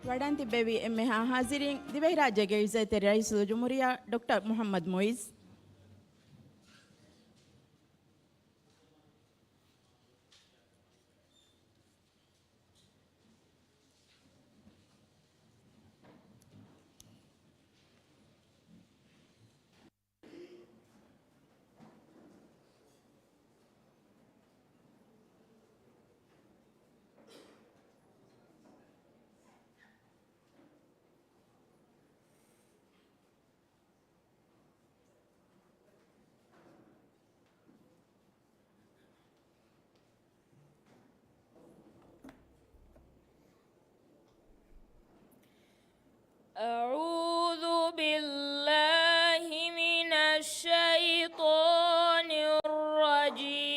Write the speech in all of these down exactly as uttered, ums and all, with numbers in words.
ވަޑަން ތިއްބެވި އެންމެހާ ޙާޟިރީން، ދިވެހިރާއްޖޭގެ ޢިއްޒަތްތެރި ރައީސުލްޖުމްހޫރިއްޔާ ޑޮކްޓަރ މުޙައްމަދު މުޢިއްޒު. أعوذ بالله من الشيطان الرجيم.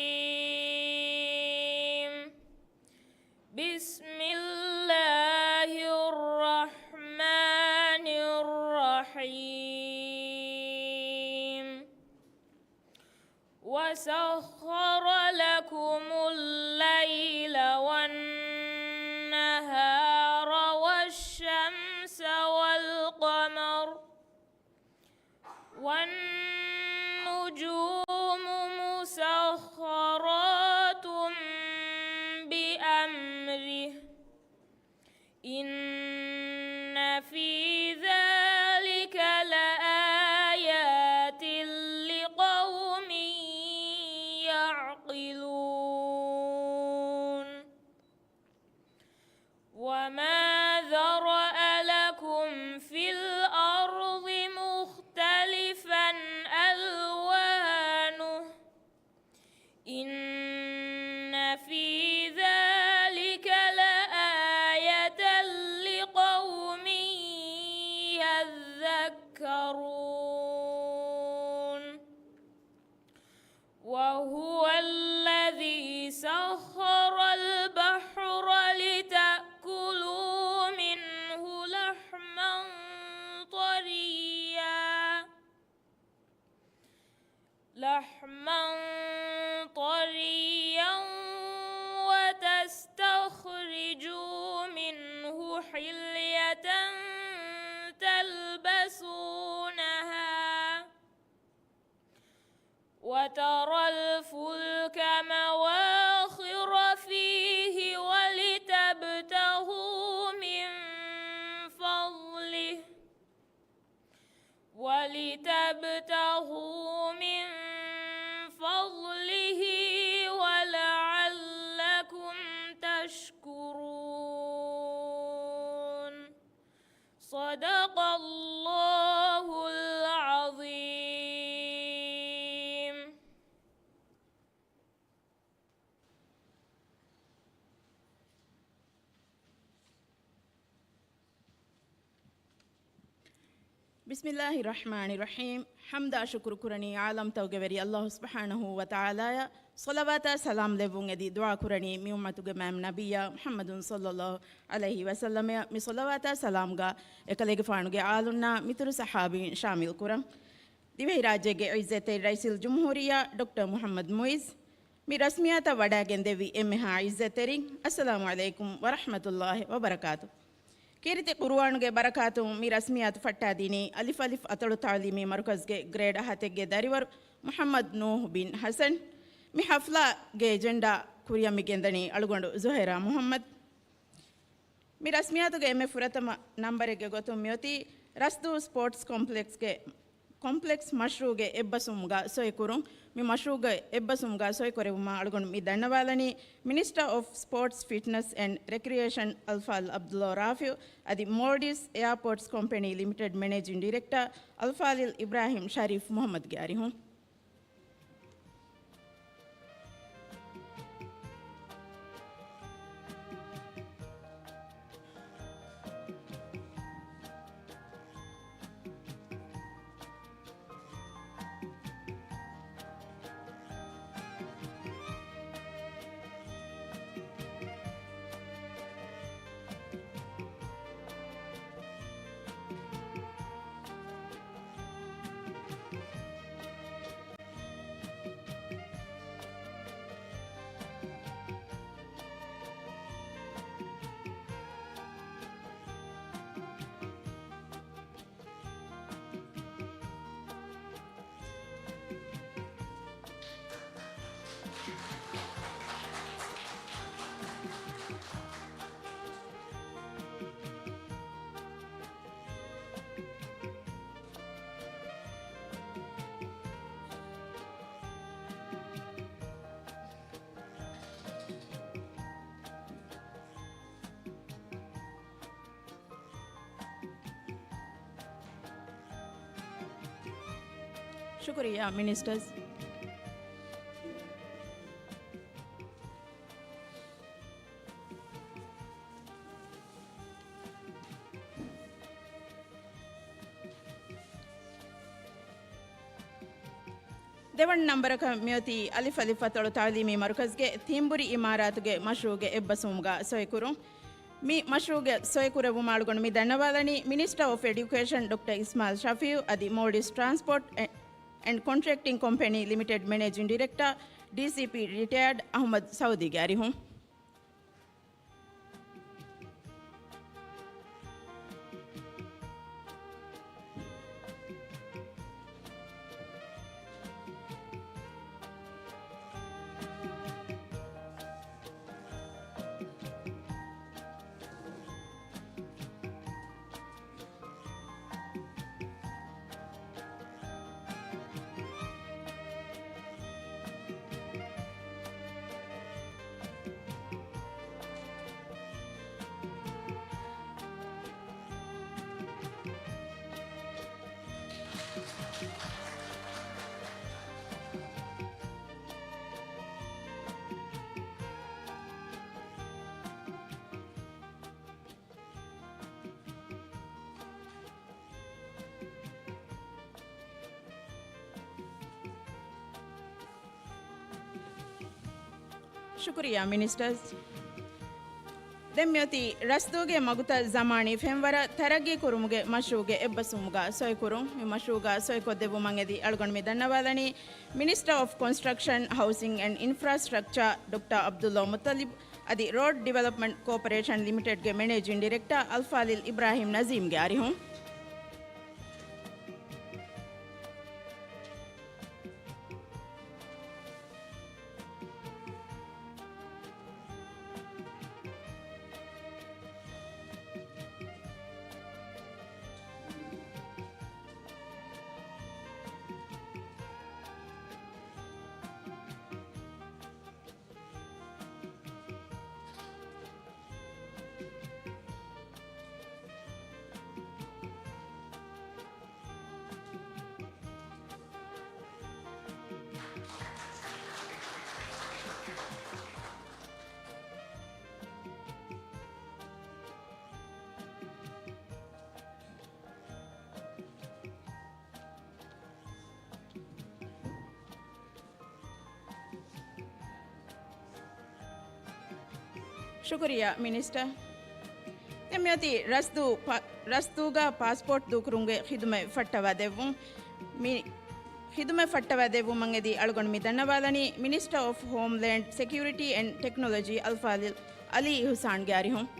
بسم الله الرحمن الرحيم. وسخر لكم الليل والنهار والشمس والقمر، والنجوم مسخرات بأمره، إن في ذلك لآيات لقوم يعقلون. وما ذرأ لكم في الأرض مختلفا ألوانه، إن في ذلك لآية لقوم يذكرون. وهو الذي سخر البحر لتأكلوا منه لحما طريا، لحما طريا وتستخرجوا منه حلية تلبسونها، وترى الفلك مواخر فيه ولتبتغوا من فضله، ولتبتغوا من فضله ولعلكم تشكرون. صدق الله العظيم. بسم الله الرحمن الرحيم. ޙަމްދާ ޝުކުރު ކުރަނީ ޢާލަމްތަކުގެ ވެރި ﷲ ސުބްޙާނަހޫ ވަތަޢާލާއަށް. ޞަލަވާތާ ސަލާމް ލެއްވުން އެދި ދުޢާ ކުރަނީ މި އުއްމަތުގެ މާތް ނަބިއްޔާ މުޙައްމަދު ޞައްލައްލާހު ޢަލައިހި ވަސައްލަމައަށް. މި ޞަލަވާތާ ސަލާމްގަ އެކަލޭގެފާނުގެ އާލުންނާ މިތުރު ޞަޙާބީން ޝާމިލް ކުރަން. ދިވެހިރާއްޖޭގެ ޢިއްޒަތްތެރި ރައީސުލްޖުމްހޫރިއްޔާ ޑޮކްޓަރ މުޙައްމަދު މުޢިއްޒު، މި ރަސްމިއްޔާތަށް ވަޑައިގެންދެއްވި އެންމެހާ ޢިއްޒަތްތެރިން، އައްސަލާމު ޢަލައިކުމް ވަރަޙްމަތުﷲި ވަބަރަކާތު. ކީރިތި ޤުރުއާނުގެ ބަރަކާތުން މި ރަސްމިއްޔާތު ފައްޓާދިނީ އަލިފް އަލިފް އަތޮޅު ތަޢުލީމީ މަރުކަޒުގެ ގްރޭޑް ހަތެއްގެ ދަރިވަރު މުޙައްމަދު ނޫޙު ބިން ޙަސަން. މި ޙަފްލާގެ އެޖެންޑާ ކުރިއަށް މި ގެންދަނީ އަޅުގަނޑު ޒުހައިރާ މުޙައްމަދު. މި ރަސްމިއްޔާތުގެ އެންމެ ފުރަތަމަ ނަންބަރެއްގެ ގޮތުން މިއޮތީ ރަސްދޫ ސްޕޯޓްސް ކޮމްޕްލެކްސްގެ، ކޮމްޕްލެކްސް މަޝްރޫޢުގެ އެއްބަސްވުމުގަ ސޮއިކުރުން. މި މަޝްރޫޢުގެ އެއްބަސްވުމުގަ ސޮއިކުރެއްވުމަށް އަޅުގަނޑު މި ދަންނަވާލަނީ މިނިސްޓަރ އޮފް ސްޕޯޓްސް، ފިޓްނަސް އެންޑް ރެކްރިއޭޝަން އަލްފާޟިލް ޢަބްދުﷲ ރާފިޢު އަދި މޯލްޑިވްސް އެއާޕޯޓްސް ކޮމްޕެނީ ލިމިޓެޑް މެނޭޖިން ޑިރެކްޓަރ އަލްފާޟިލް އިބްރާހިމް ޝަރީފް މުޙައްމަދުގެ އަރިހުން. ޝުކުރިއްޔާ މިނިސްޓަރ. ދެވަނަ ނަންބަރަކަށް މިއޮތީ އަލިފު އަލިފު އަތޮޅު ތައުލީމީ މަރުކަޒުގެ ތިންބުރި އިމާރާތުގެ މަޝްރޫޢުގެ އެއްބަސްވުމުގަ ސޮއިކުރުން. މި މަޝްރޫޢުގެ ސޮއިކުރެއްވުމަށް އަޅުގަނޑު މި ދަންނަވާލަނީ މިނިސްޓަރ އޮފް އެޑިއުކޭޝަން ޑޮކްޓަރ އިސްމާއިލް ޝަފީއު އަދި މޯލްޑިވްސް ޓްރާންސްޕޯޓް އެންޑް ކޮންޓްރެކްޓިން ކޮމްޕެނީ ލިމިޓެޑް މެނޭޖިން ޑިރެކްޓަރ، ޑީސީޕީ ރިޓަޔާޑް އަޙްމަދު ސައުދީގެ އަރިހުން. ޝުކުރިއްޔާ މިނިސްޓަރ. ދެން މިއޮތީ ރަސްދޫގެ މަގުތައް ޒަމާނީ ފެންވަރަށް ތަރައްގީ ކުރުމުގެ މަޝްރޫޢުގެ އެއްބަސްވުމުގަ ސޮއިކުރުން. މި މަޝްރޫޢުގަ ސޮއިކޮށްދެއްވުމަށް އެދި އަޅުގަނޑު މި ދަންނަވާލަނީ މިނިސްޓަރ އޮފް ކޮންސްޓްރަކްޝަން، ހައުސިން އެންޑް އިންފްރާސްޓްރަކްޗާ ޑޮކްޓަރ ޢަބްދުﷲ މުއްޠަލިބް އަދި ރޯޑް ޑިވެލޮޕްމަންޓް ކޯޕަރޭޝަން ލިމިޓެޑްގެ މެނޭޖިން ޑިރެކްޓަރ އަލްފާޟިލް އިބްރާހިމް ނަޒީމްގެ އަރިހުން. ޝުކުރިއްޔާ މިނިސްޓަރ. ދެން މިއޮތީ ރަސްދޫ ޕާ-، ރަސްދޫގަ ޕާސްޕޯޓް ދޫކުރުމުގެ ޚިދުމަތް ފައްޓަވާ ދެއްވުން. މި ޚިދުމަތް ފައްޓަވާ ދެއްވުމަށް އެދި އަޅުގަނޑު މި ދަންނަވާލަނީ މިނިސްޓަރ އޮފް ހޯމްލޭންޑް ސެކިއުރިޓީ އެންޑް ޓެކްނޮލޮޖީ އަލްފާޟިލް އަލީ އިޙުސާންގެ އަރިހުން.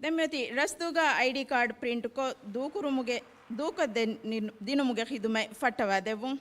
ދެންމެތި ރަސްދޫގަ އައިޑީ ކާޑް ޕްރިންޓްކޮށް ދޫކުރުމުގެ، ދޫކޮށް ދެ-، ދިނުމުގެ ޚިދުމަތް ފައްޓަވާ ދެއްވުން.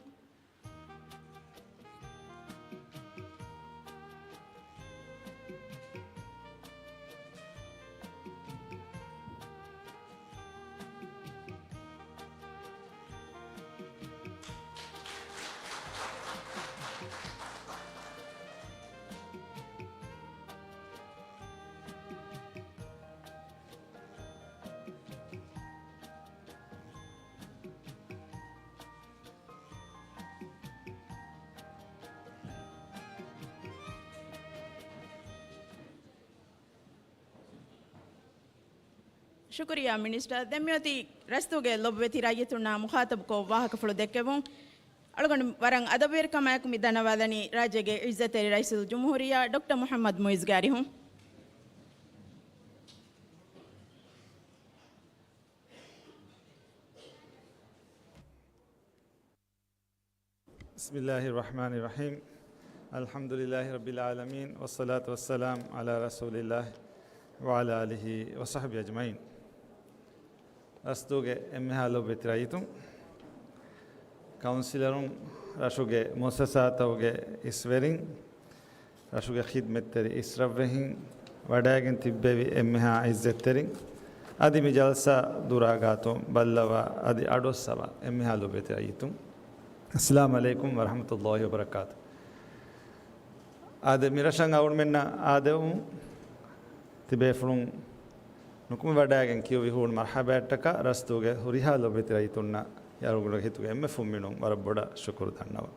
ޝުކުރިއްޔާ މިނިސްޓަރ. ދެންމެއޮތީ ރަސްދޫގެ ލޮބުވެތި ރައްޔިތުންނާ މުޚާތަބުކޮށް ވާހަކަފުޅު ދެއްކެވުން. އަޅުގަނޑު ވަރަށް އަދަބުވެރިކަމާއެކު މި ދަންނަވާލަނީ ރާއްޖޭގެ ޢިއްޒަތްތެރި ރައީސުލްޖުމްހޫރިއްޔާ ޑޮކްޓަރ މުޙައްމަދު މުޢިއްޒުގެ އަރިހުން. بسم الله الرحمن الرحيم. الحمد لله رب العالمين، والصلاة والسلام على رسول الله وعلى آله وصحبه أجمعين. ރަސްދޫގެ އެންމެހާ ލޮބުވެތި ރައްޔިތުން، ކައުންސިލަރުން، ރަށުގެ މުއައްސަސާތަކުގެ އިސްވެރިން، ރަށުގެ ޚިދްމަތްތެރި އިސްރަށްވެހިން، ވަޑައިގެން ތިއްބެވި އެންމެހާ އިއްޒަތްތެރިން، އަދި މި ޖަލްސާ ދުރާ ގާތުން ބައްލަވާ އަދި އަޑުއައްސަވާ އެންމެހާ ލޮބުވެތި ރައްޔިތުން، އައްސަލާމު ޢަލައިކުމް ވަރަޙްމަތުﷲ ވަބަރަކާތު. އާދެ، މިރަށަށް އަޅުގަނޑުމެންނަށް އާދެވުމުން ތިބޭފުޅުން ނުކުމެވަޑައިގެން ކިޔުއްވި ހޫނު މަރްޙަބާއަށްޓަކާ ރަށްތަކުގެ ހުރިހާ ލޮބުވެތި ރައްޔިތުންނަށް އަޅުގަނޑުގެ ހިތުގެ އެންމެ ފުންމިނުން ވަރަށް ބޮޑަށް ޝުކުރު ދަންނަވަން.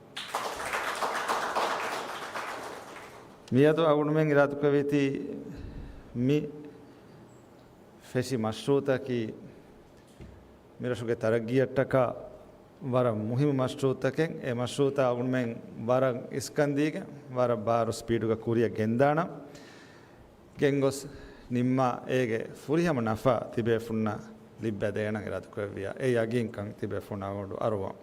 މިއަދު އަޅުގަނޑުމެން އިރާދަކުރެއްވީތީ މި ފެށި މަޝްރޫޢުތަކީ މިރަށުގެ ތަރައްގީއަށްޓަކާ ވަރަށް މުހިއްމު މަޝްރޫޢުތަކެއް. އެ މަޝްރޫޢުތައް އަޅުގަނޑުމެން ވަރަށް އިސްކަންދީގެން ވަރަށް ބާރު ސްޕީޑުގަ ކުރިއަށް ގެންދާނަން. ގެންގޮސް ނިންމާ އޭގެ ފުރިހަމަ ނަފާ ތިބޭފުންނަށް ލިއްބަދޭނަން އިރާދަކުރެއްވިއްޔާ، އެ ޔަގީންކަން ތިބޭފުންނަށް އަޅުގަނޑު އަރުވަން.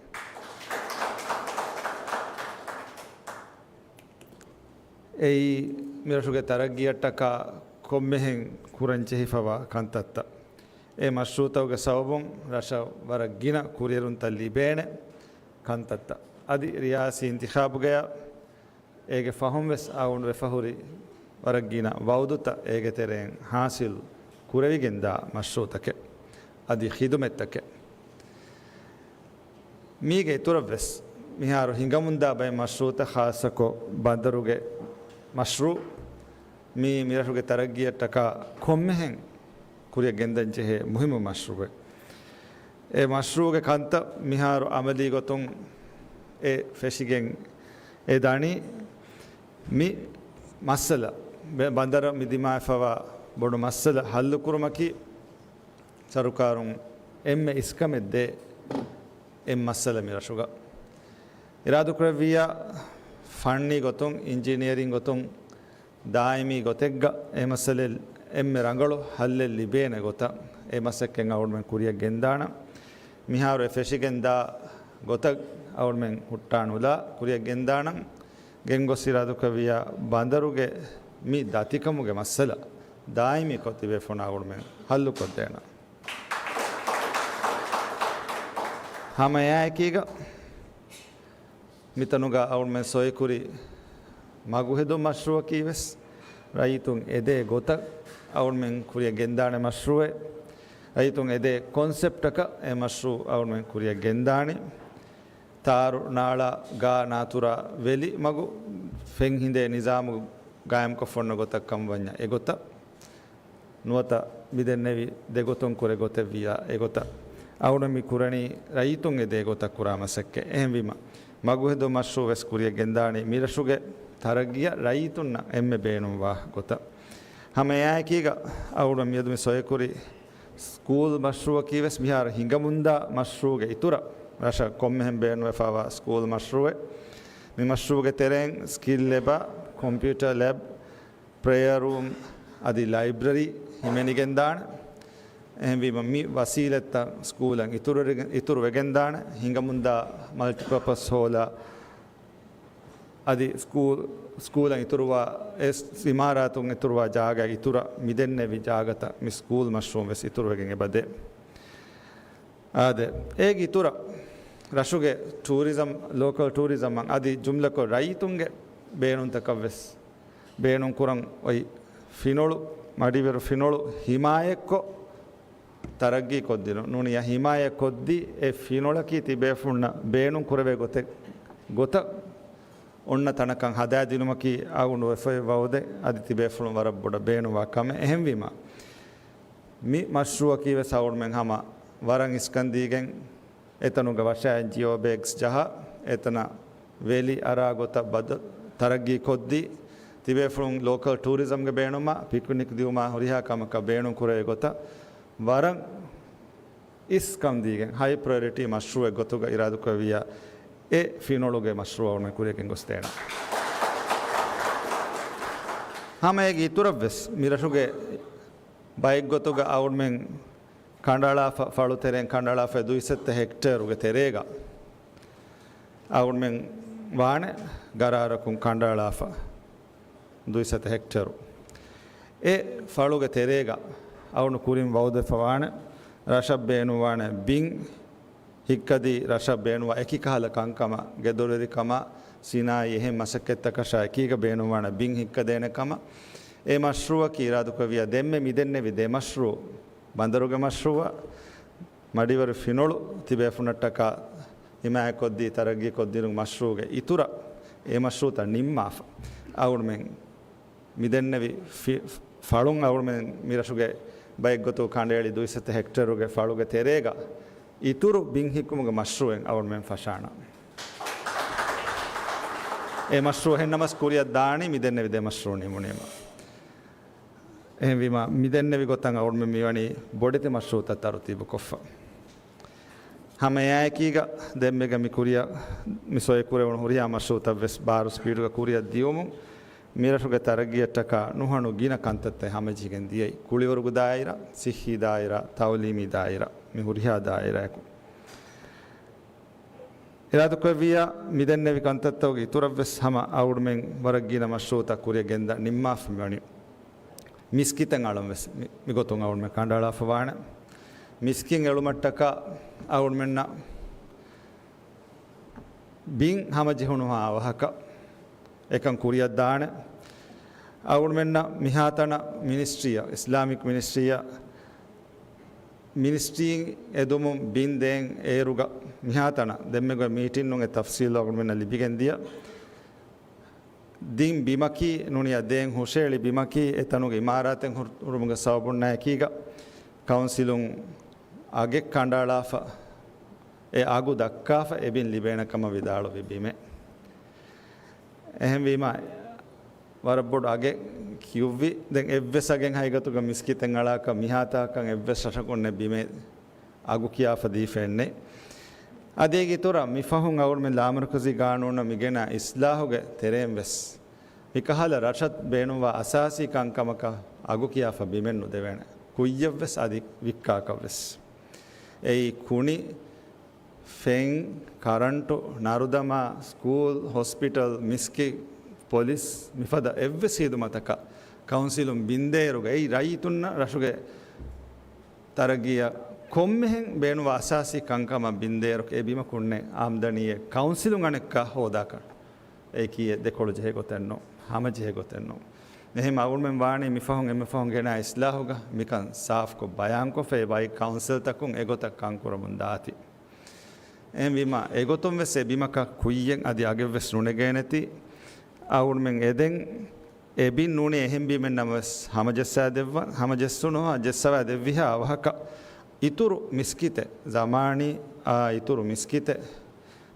އެއީ މިރަށުގެ ތަރައްގީއަށްޓަކާ ކޮންމެހެން ކުރަން ޖެހިފަވާ ކަންތައްތައް. އެ މަޝްރޫޢުތަކުގެ ސަބަބުން ރަށަށް ވަރަށް ގިނަ ކުރިއެރުންތައް ލިބޭނެ ކަންތައްތައް. އަދި ރިޔާސީ އިންތިޚާބުގަޔާ އޭގެ ފަހުން ވެސް އަޅުގަނޑު ވެފަ ހުރި ވަރަށް ގިނަ ވަޢުދުތައް އޭގެ ތެރެއިން ހާސިލް ކުރެވިގެންދާ މަޝްރޫޢުތަކެއް އަދި ޚިދުމަތްތަކެއް. މީގެ އިތުރަށް ވެސް މިހާރު ހިނގަމުންދާ ބައެއް މަޝްރޫޢުތައް، ޚާއްޞަކޮށް ބަނދަރުގެ މަޝްރޫޢު، މީ މިރަށުގެ ތަރައްގީއަށްޓަކާ ކޮންމެހެން ކުރިއަށް ގެންދަން ޖެހޭ މުހިއްމު މަޝްރޫޢެއް. އެ މަޝްރޫޢުގެ ކަންތައް މިހާރު އަމަލީ ގޮތުން އެ ފެށިގެން އެ ދަނީ މި މައްސަލަ، ބެ-، ބަނދަރަށް މި ދިމާވެފަވާ ބޮޑު މައްސަލަ ހައްލުކުރުމަކީ ސަރުކާރުން އެންމެ އިސްކަމެއް ދޭ އެއް މައްސަލަ މި ރަށުގަ. އިރާދަކުރެއްވިއްޔާ، ފަންނީ ގޮތުން، އިންޖިނިއަރިން ގޮތުން، ދާއިމީ ގޮތެއްގަ އެ މައްސަލައެއް އެންމެ ރަނގަޅު ހައްލެއް ލިބޭނެ ގޮތަށް އެ މަސައްކަތް އަޅުގަނޑުމެން ކުރިއަށް ގެންދާނަން. މިހާރު އެ ފެށިގެންދާ ގޮތަށް އަޅުގަނޑުމެން ހުއްޓާނުލާ ކުރިއަށް ގެންދާނަން. ގެންގޮސް އިރާދަކުރެއްވިއްޔާ، ބަނދަރުގެ މި ދަތިކަމުގެ މައްސަލަ ދާއިމީކޮށް ތިބޭފުޅުން އަޅުގަނޑުމެން ހައްލުކޮށްދޭނަން. ހަމަ އެއާއެކީގަ، މިތަނުގަ އަޅުގަނޑުމެން ސޮއިކުރި މަގުހެދުން މަޝްރޫޢަކީ ވެސް ރައްޔިތުން އެދޭ ގޮތަށް އަޅުގަނޑުމެން ކުރިއަށް ގެންދާނެ މަޝްރޫޢެއް. ރައްޔިތުން އެދޭ ކޮންސެޕްޓަކަށް އެ މަޝްރޫޢު އަޅުގަނޑުމެން ކުރިއަށް ގެންދާނީ. ތާރު، ނާޅާ، ގާ، ނާތުރާ، ވެލި މަގު ފެން ހިނދޭ ނިޒާމު ގާއިމްކޮށްފަ އޮންނަ ގޮތަށް ކަމަށް ވަންޏާ އެގޮތަށް. ނުވަތަ މިދެންނެވި ދެގޮތުން ކުރެ ގޮތެއްވިއްޔާ އެގޮތަށް. އަޅުގަނޑު މި ކުރަނީ ރައްޔިތުން އެދޭ ގޮތަށް ކުރާ މަސައްކަތް. އެހެންވީމަ، މަގުހެދުން މަޝްރޫޢު ވެސް ކުރިއަށް ގެންދާނީ މިރަށުގެ ތަރައްގީއަށް ރައްޔިތުންނަށް އެންމެ ބޭނުންވާ ގޮތަށް. ހަމަ އެއާއެކީގަ އަޅުގަނޑު މިއަދު މި ސޮއިކުރި ސްކޫލް މަޝްރޫޢަކީ ވެސް މިހާރު ހިނގަމުންދާ މަޝްރޫޢުގެ އިތުރަށް، ރަށަށް ކޮންމެހެން ބޭނުންވެފަވާ ސްކޫލް މަޝްރޫޢެއް. މި މަޝްރޫޢުގެ ތެރެއިން ސްކިލް ލެބާ، ކޮމްޕިއުޓަރ ލެބް، ޕްރޭޔަރ ރޫމް އަދި ލައިބްރަރީ ހިމެނިގެންދާނެ. އެހެންވީމަ، މި ވަސީލަތްތައް ސްކޫލަށް އިތުރުވެގެން، އިތުރުވެގެންދާނެ. ހިނގަމުންދާ މަލްޓިޕާޕަސް ހޯލާ އަދި ސްކޫލް، ސްކޫލަށް އިތުރުވާ، އެ އިމާރާތުން އިތުރުވާ ޖާގަ އިތުރަށް މިދެންނެވި ޖާގަތައް މި ސްކޫލް މަޝްރޫޢުން ވެސް އިތުރުވެގެން އެބަދޭ. އާދެ، އޭގެ އިތުރަށް ރަށުގެ ޓޫރިޒަމް، ލޯކަލް ޓޫރިޒަމް އަދި ޖުމްލަކޮށް ރައްޔިތުންގެ ބޭނުންތަކަށް ވެސް ބޭނުން ކުރަން އޮތް ފިނޮޅު، މަޑިވެރި ފިނޮޅު ހިމާޔަތްކޮށް، ތަރައްގީ ކޮށްދިނުން ނޫނިޔާ ހިމާޔަތް ކޮށްދީ، އެ ފިނޮޅަކީ ތިބޭފުޅުންނަށް ބޭނުން ކުރެވޭ ގޮތެއް، ގޮތަށް އޮންނަ ތަނަކަށް ހަދާދިނުމަކީ އަޅުގަނޑު ވެފައި ވަޢުދެއް. އަދި ތިބޭފުޅުން ވަރަށް ބޮޑަށް ބޭނުންވާ ކަމެއް. އެހެންވީމަ، މި މަޝްރޫޢަކީ ވެސް އަޅުގަނޑުމެން ހަމަ ވަރަށް އިސްކަން ދީގެން، އެތަނުގަ ވަށައިން ޖިއޯ ބޭގްސް ޖަހާ، އެތަނަށް ވެލި އަރާ ގޮތަށް ބަދަ-، ތަރައްގީ ކޮށްދީ، ތިބޭފުޅުން ލޯކަލް ޓޫރިޒަމްގެ ބޭނުމާ، ޕިކްނިކް ދިއުމާ ހުރިހާ ކަމަކަށް ބޭނުން ކުރެވޭ ގޮތަށް ވަރަށް އިސްކަން ދީގެން، ހައި ޕްރަޔޮރިޓީ މަޝްރޫޢެއް ގޮތުގަ އިރާދަކުރެއްވިއްޔާ، އެ ފިނޮޅުގެ މަޝްރޫޢު އަޅުގަނޑުމެން ކުރިއަށް ގެންގޮސްދޭނަން. ހަމަ އޭގެ އިތުރަށް ވެސް މި ރަށުގެ ބައެއްގޮތުގަ އަޅުގަނޑުމެން ކަނޑައަޅާފަ، ފަޅު ތެރެއިން ކަނޑައަޅާފަ ދުއިސައްތަ ހެކްޓޭރުގެ ތެރޭގަ އަޅުގަނޑުމެން ވާނެ ގަރާރަކުން ކަނޑައަޅާފަ ދުއިސައްތަ ހެކްޓޭރު. އެ ފަޅުގެ ތެރޭގަ އަޅުގަނޑު ކުރިން ވަޢުދުވެފަ ވާނެ ރަށަށް ބޭނުންވާނެ ބިން ހިއްކަދީ ރަށަށް ބޭނުންވާ އެކި ކަހަލަ ކަންކަމަށް، ގެދޮރުވެރިކަމަށް، ސިނާއީ އެހެން މަސައްކަތްތަކަށާ އެކީގަ ބޭނުންވާނެ ބިން ހިއްކަދޭނެ ކަމަށް. އެ މަޝްރޫއަކީ އިރާދަކުރެއްވިއްޔާ ދެންމެ މިދެންނެވި ދެ މަޝްރޫއު، ބަނދަރުގެ މަޝްރޫއަށް، މަޑިވަރު ފިނޮޅު ތިބޭފުނަށްޓަކާ ހިމާޔަތްކޮށްދީ ތަރައްގީކޮށްދިނުން މަޝްރޫއުގެ އިތުރަށް އެ މަޝްރޫއުތައް ނިންމާފަ. އަޅުމެން މިދެންނެވި ފި-، ފަޅުން އަޅުމެން މިރަށުގެ ބައެއްގޮތު ކަނޑައެޅި ދުއިސައްތަ ހެކްޓަރުގެ ފަޅުގެ ތެރޭގަ އިތުރު ބިން ހިއްކުމުގެ މަޝްރޫއެއް އަޅުމެން ފަށާނަ. އެ މަޝްރޫއު އެހެންނަމަސް ކުރިއަށް ދާނީ މިދެންނެވި ދެ މަޝްރޫއު ނިމުނީމަ. އެހެންވީމަ، މިދެންނެވި ގޮތަށް އަޅުމެން މިވަނީ ބޮޑެތި މަޝްރޫއުތައް ތަރުތީބުކޮށްފަ. ހަމައެއާއެކީގަ ދެންމެގަ މި ކުރިއަށް މި ސޮއިކުރެވުނު ހުރިހާ މަޝްރޫއުތައްވެސް ބާރު ސްޕީޑުގަ ކުރިއަށް ދިޔުމުން، މިރަށުގެ ތަރައްގީއަށްޓަކާ ނުހަނު ގިނަ ކަންތައްތައް ހަމަޖެހިގެން ދިޔައީ، ކުޅިވަރުގެ ދާއިރާ، ސިއްހީ ދާއިރާ، ތައުލީމީ ދާއިރާ، މި ހުރިހާ ދާއިރާއަކު. އިރާދަކުރެއްވިއްޔާ، މިދެންނެވި ކަންތައްތަކުގެ އިތުރަށްވެސް ހަމަ އަޅުމެން ވަރަށް ގިނަ މަޝްރޫއުތައް ކުރިއަށް ގެންދާ ނިންމާފަ މިވަނީ. މިސްކިތެއް އަޅަން ވެސް މި-، މިގޮތުން އަޅުމެން ކަނޑައަޅާފަ ވާނެ. މިސްކިތް އެޅުމަށްޓަކާ އަޅުމެންނަށް ބިން ހަމަޖެހުނުހާ އަވަހަކަށް އެކަން ކުރިއަށް ދާނެ. އަޅުމެންނަށް މިހާތަނަށް މިނިސްޓްރީއަށް، އިސްލާމިކް މިނިސްޓްރީއަށް، މިނިސްޓްރީން އެދުމުން ބިން ދޭން އޭރުގަ މިހާތަނަށް ދެންމެ ގޮތް މީޓިން ނޫން އެ ތަފްސީލް އަޅުމެންނަށް ލިބިގެން ދިޔަ. ދިން ބިމަކީ ނޫނީ ދޭން ހުށައެޅި ބިމަކީ އެތަނުގެ އިމާރާތެއް ހުރ-، ހުރުމުގެ ސަބަބުންނާ އެކީގަ ކައުންސިލުން އަގެއް ކަނޑައަޅާފަ، އެ އަގު ދައްކާފަ އެ ބިން ލިބޭނެ ކަމަށް ވިދާޅުވި ބިމެއް. އެހެންވީމަ، ވަރަށް ބޮޑު އަގެއް ކިޔުއްވި. ދެން އެއްވެސް އަގެއް ހަގީގަތުގަ މިސްކިތެއް އަޅާކަށް މިހާތާކަށް އެއްވެސް ރަށަކުންނެއް ބިމެއް އަގު ކިޔާފަ ދީފައެއްނެއް. އަދި އޭގެ އިތުރަށް މިފަހުން އަޅުމެން ލާމަރުކަޒީ ގާނޫނަށް މިގެނާ އިސްލާހުގެ ތެރެއިން ވެސް މިކަހަލަ ރަށަށް ބޭނުންވާ އަސާސީ ކަންކަމަކަށް އަގު ކިޔާފަ ބިމެއް ނުދެވޭނެ. ކުއްޔަށްވެސް އަދި ވިއްކާކަށްވެސް. އެއީ ކުނި، ފެން، ކަރަންޓު، ނަރުދަމާ، ސްކޫލް، ހޮސްޕިޓަލް، މިސްކިތް، ޕޮލިސް، މިފަދަ އެއްވެސް ހިދުމަތަކަށް ކައުންސިލުން ބިންދޭއިރުގައި ރައްޔިތުންނަށް ރަށުގެ ތަރައްގީއަށް ކޮންމެހެން ބޭނުންވާ އަސާސީ ކަންކަމަށް ބިންދޭއިރު އެ ބިމަކުންނެއް އާމްދަނީއެއް ކައުންސިލުން އަނެއްކާ ހޯދާކަށް އެކީ ދެކޮޅު ޖެހޭ ގޮތެއްނު، ހަމަޖެހޭ ގޮތެއްނު. އެހެން އަޅުމެން ވާނީ މިފަހުން އެންމެ ފަހުން ގެނާ އިސްލާހުގަ މިކަން ސާފްކޮށް ބަޔާންކޮށްފައި ވައި ކައުންސިލްތަކުން އެގޮތަށް ކަންކުރަމުން ދާތީ. އެހެންވީމަ، އެގޮތުން ވެސް އެ ބިމަކަށް ކުއްޔެއް އަދި އަގެއް ވެސް ނުނެގޭނެތީ. އަޅުމެން އެދެން އެ ބިން ނޫނީ އެހެން ބިމެއް ނަމަވެސް ހަމަޖައްސާ ދެއްވަން، ހަމަޖެއްސުނުހާ ޖެއްސަވާ ދެއްވިހާ އަވަހަކަށް އިތުރު މިސްކިތެއް، ޒަމާނީ އާ އިތުރު މިސްކިތެއް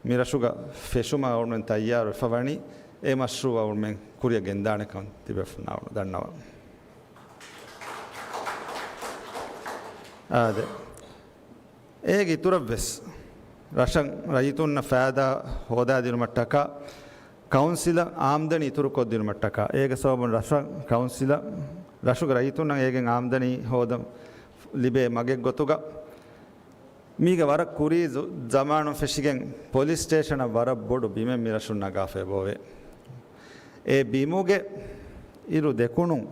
މިރަށުގަ ފެށުމަށް އަޅުމެން ތައްޔާރުވެފަ ވަނީ، އެ މަޝްރޫއު އަޅުމެން ކުރިއަށް ގެންދާނެކަން ތިބޭފުންނާ ދަންނަވަން. އާދެ. އޭގެ އިތުރަށްވެސް ރަށަށް ރައްޔިތުންނަށް ފައިދާ ހޯދާދިނުމަށްޓަކާ ކައުންސިލަށް އާމްދަނީ އިތުރުކޮށްދިނުމަށްޓަކާ، އޭގެ ސަބަބުން ރަށަށް ކައުންސިލަށް ރަށުގެ ރައްޔިތުންނަށް އޭގެން އާމްދަނީ ހޯދަން ލިބޭ މަގެއް ގޮތުގަ، މީގެ ވަރަށް ކުރީ ޒު-، ޒަމާނުން ފެށިގެން ޕޮލިސް ސްޓޭޝަނަށް ވަރަށް ބޮޑު ބިމެއް މިރަށުން ނަގާފައި ބޯވޭ. އެ ބިމުގެ އިރު ދެކުނުން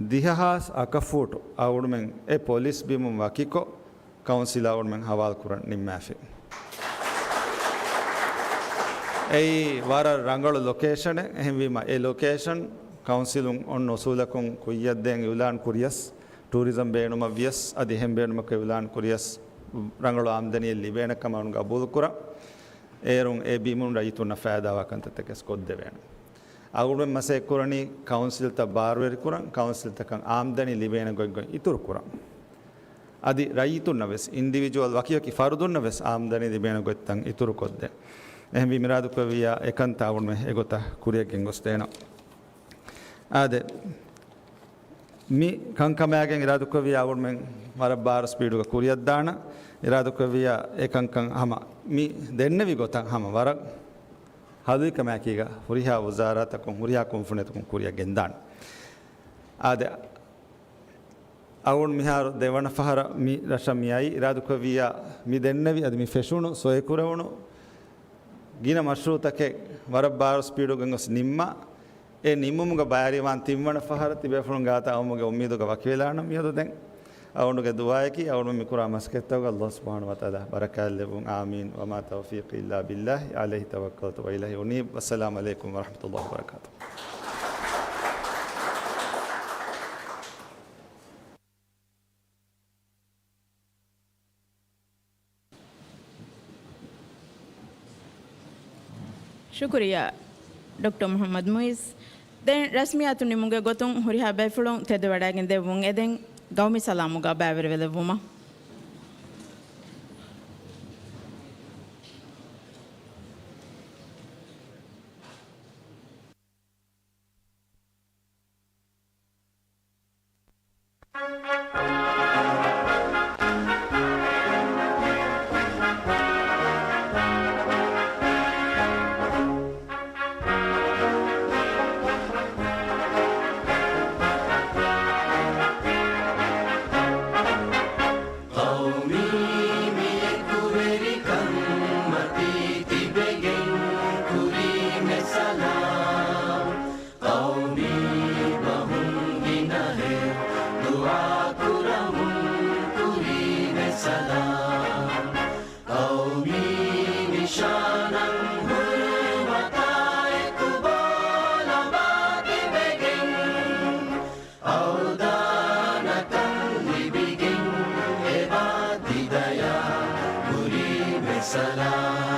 ދިހަހާސް އަކަފޫޓު އަޅުމެން އެ ޕޮލިސް ބިމުން ވަކިކޮށް، ކައުންސިލަށް އަޅުމެން ހަވާލު ކުރަން ނިންމާފި. އެއީ ވަރަށް ރަނގަޅު ލޮކޭޝަނެއް. އެހެންވީމަ، އެ ލޮކޭޝަން ކައުންސިލުން އޮންނަ އުސޫލަކުން ކުއްޔަށްދޭން އިއުލާން ކުރިޔަސް، ޓޫރިޒަމް ބޭނުމަށްވިޔަސް، އަދި އެހެން ބޭނުމަކަށް އިއުލާން ކުރިޔަސް، ރަނގަޅު އާމްދަނީއެއް ލިބޭނެ ކަމަށް ގަބޫލުކުރަން. އޭރުން އެ ބިމުން ރައްޔިތުންނަށް ފައިދާވާ ކަންތައްތަކެސް ކޮށްދެވޭނެ. އަޅުމެން މަސައްކަތް ކުރަނީ ކައުންސިލްތައް ބާރުވެރިކުރަން، ކައުންސިލްތަކަށް އާމްދަނީ ލިބޭނެ ގޮތްގޮތް އިތުރުކުރަން. އަދި ރައްޔިތުންނަށް ވެސް، އިންޑިވިޖުއަލް ވަކިވަކި ފަރުދުންނަށް ވެސް އާމްދަނީ ލިބޭނެ ގޮތްތައް އިތުރުކޮށްދޭ. އެހެންވީ މިރާދުކުރެއްވިއްޔާ އެކަންތައް އަޅުމެން އެގޮތަށް ކުރިއަށް ގެންގޮސްދޭނަން. އާދެ، މި ކަންކަމާގެން އިރާދަކުރެއްވިއްޔާ އަޅުމެން ވަރަށް ބާރު ސްޕީޑުގަ ކުރިއަށްދާނަން. އިރާދަކުރެއްވިއްޔާ އެ ކަންކަން ހަމަ މި ދެންނެވި ގޮތަށް ހަމަ ވަރަށް ހަލުވިކަމާއެކީގަ ހުރިހާ ވުޒާރާތަކުން، ހުރިހާ ކުންފުނިތަކުން ކުރިއަށް ގެންދާނަން. އާދެ، އަޅުން މިހާރު ދެވަނަ ފަހަރަށް މި ރަށަށް މި އައީ. އިރާދަކުރެއްވިއްޔާ މި ދެންނެވި އަދި މި ފެށުނު ސޮއިކުރެވުނު ގިނަ މަޝްރޫއުތަކެއް ވަރަށް ބާރު ސްޕީޑުގަ ގޮސް ނިންމާ. އެ ނިންމުމުގަ ބައިވެރިވާން ތިންވަނަ ފަހަރަށް ތިބޭފުޅުން ގާތަށް އައުމުގެ އުއްމީދުގަ ވަކިވެލާނަން މިއަދު ދެން. އަޅުގަނޑުގެ ދުޢާއަކީ އަޅުގަނޑު މި ކުރާ މަސައްކަތްތަކުގަ އައްލާހު ސުބްޙާނަހޫ ވަތަޢާލާ ބަރަކާތް ލެއްވުން. އާމީން. وما توفيقي إلا بالله، عليه توكلت وإليه أنيب. والسلام عليكم ورحمة الله وبركاته. ޝުކުރިއްޔާ، ޑޮކްޓަރ މުޙައްމަދު މުޢިއްޒު. ދެން ރަސްމިއްޔާތު ނިމުމުގެ ގޮތުން ހުރިހާ ބޭފުޅުން ތެދުވެވަޑައިގެން ދެއްވުން އެދެން، ގައުމީ ސަލާމުގަ ބައިވެރިވެލެއްވުމަށް. ޤައުމީ މި އެކުވެރިކަން މަތީ ތިބެގެން ކުރީމެ ސަލާމް. ޤައުމީ ބަހުން ގިނަހެއް ދުޢާ ކުރަމުން ކުރީމެ ސަލާމް. ޤައުމީ ނިޝާނަށް ހުރުމަތާ އެކު ބޯ ލަބާ ތިބެގެން، އަޅުދާނަކަން ލިބިގެން އެބާ ތި ދަޔާ ކުރީމެ ސަލާމް.